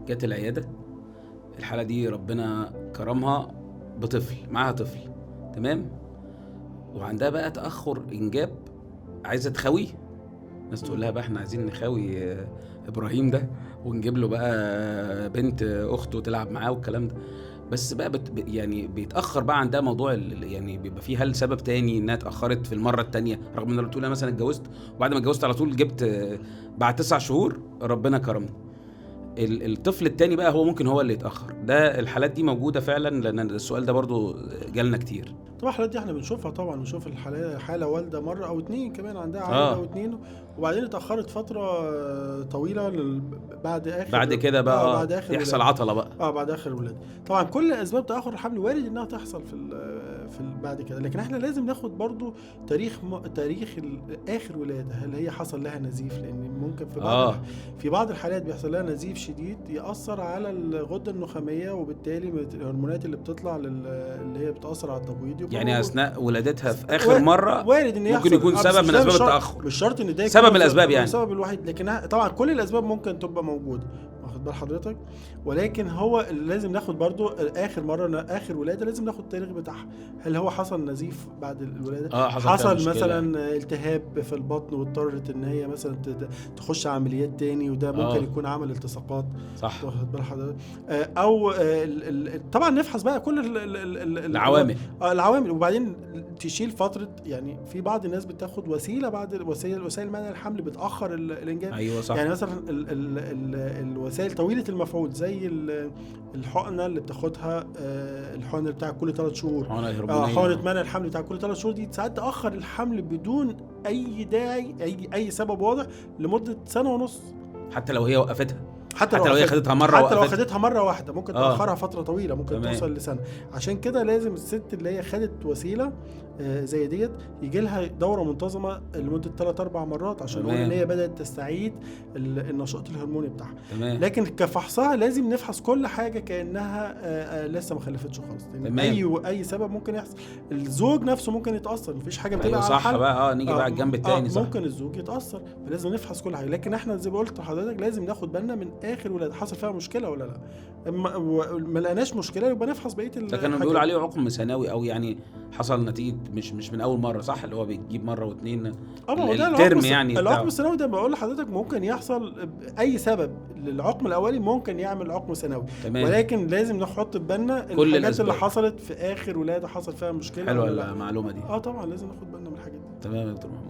جت العيادة، الحالة دي ربنا كرمها بطفل، معاها طفل، تمام، وعندها بقى تاخر انجاب، عايزه تخاويه. الناس تقول لها بقى احنا عايزين نخاوي ابراهيم ده ونجيب له بقى بنت اخته تلعب معاه والكلام ده، بس بقى يعني بيتاخر بقى عندها موضوع يعني بيبقى فيه هل سبب تاني انها اتاخرت في المرة التانية، رغم ان بتقول انا مثلا اتجوزت وبعد ما اتجوزت على طول جبت بعد 9 شهور ربنا كرمني. الطفل التاني بقى هو ممكن هو اللي يتاخر. ده الحالات دي موجودة فعلا، لان السؤال ده برضو جالنا كتير. طبعا الحالات دي احنا بنشوفها، طبعا بنشوف الحالة، حاله والده مرة او اتنين كمان عندها عيل او اتنين، وبعدين اتاخرت فترة طويلة بعد اخر، بعد كده بقى بعد آخر يحصل عطله بقى بعد اخر الولادة. طبعا كل اسباب تاخر الحمل وارد انها تحصل في بعد كده، لكن احنا لازم ناخد برضو تاريخ اخر ولاده، هل هي حصل لها نزيف؟ لان ممكن في بعض في بعض الحالات بيحصل لها نزيف شديد ياثر على الغدة النخاميه، وبالتالي الهرمونات اللي بتطلع اللي هي بتاثر على التبويض، يعني اثناء ولادتها في اخر مرة وارد ان ممكن يكون سبب من اسباب التاخر. مش شرط ان ده سبب من الاسباب، يعني السبب الوحيد، لكن طبعا كل الاسباب ممكن تبقى موجودة، واخد بال حضرتك؟ ولكن هو لازم ناخد برضو اخر مرة، اخر ولاده لازم ناخد التاريخ بتاعها، هل هو حصل نزيف بعد الولادة؟ حصل مثلا التهاب في البطن واضطرت ان هي مثلا تخش عمليات تاني، وده ممكن يكون عمل التصاقات، صح، واخد بال حضرتك؟ او طبعا نفحص بقى كل العوامل العوامل، وبعدين تشيل فترة. يعني في بعض الناس بتاخد وسيلة بعد وسائل منع الحمل بتاخر الانجاب. ايوه صح. يعني مثلا الوسائل طويلة المفعول زي الحقنة اللي بتاخدها، الحقنة بتاع كل 3 شهور، حقنه منع الحمل بتاع كل 3 شهور دي ساعات تاخر الحمل بدون اي داعي، اي سبب واضح، لمدة 1.5 سنة. حتى لو هي وقفتها، حتى لو هي خدتها مرة، حتى لو خدتها مرة واحدة ممكن تاخرها فترة طويلة، ممكن توصل لسنه. عشان كده لازم الست اللي هي خدت وسيلة زي ديت يجي لها دوره منتظمة لمدة 3-4 مرات عشان نقول ان هي بدات تستعيد النشاط الهرموني بتاعها. لكن كفحصها لازم نفحص كل حاجة كانها لسه ما خلفتش خالص، لان اي سبب ممكن يحصل. الزوج نفسه ممكن يتاثر، مفيش حاجة بتبقى أيوة صح بقى. نيجي بقى الجنب الثاني، صح، ممكن الزوج يتاثر، فلازم نفحص كل حاجة. لكن احنا زي ما قلت لحضرتك لازم ناخد بالنا من اخر ولاده حصل فيها مشكلة ولا لا. ما لقيناش مشكلة يبقى نفحص بقية. ده كانوا بيقولوا عليه عقم ثانوي، او يعني حصل نتيجة مش من اول مرة، صح؟ اللي هو بيجيب مرة واثنين الترم، يعني العقم الثانوي ده بقول لحضرتك ممكن يحصل اي سبب للعقم الاولي ممكن يعمل عقم ثانوي، ولكن لازم نحط في بالنا الحاجات اللي حصلت في اخر ولاده حصل فيها مشكلة. حلوة المعلومة دي. طبعا لازم ناخد بالنا من الحاجات دي. تمام يا دكتور محمود.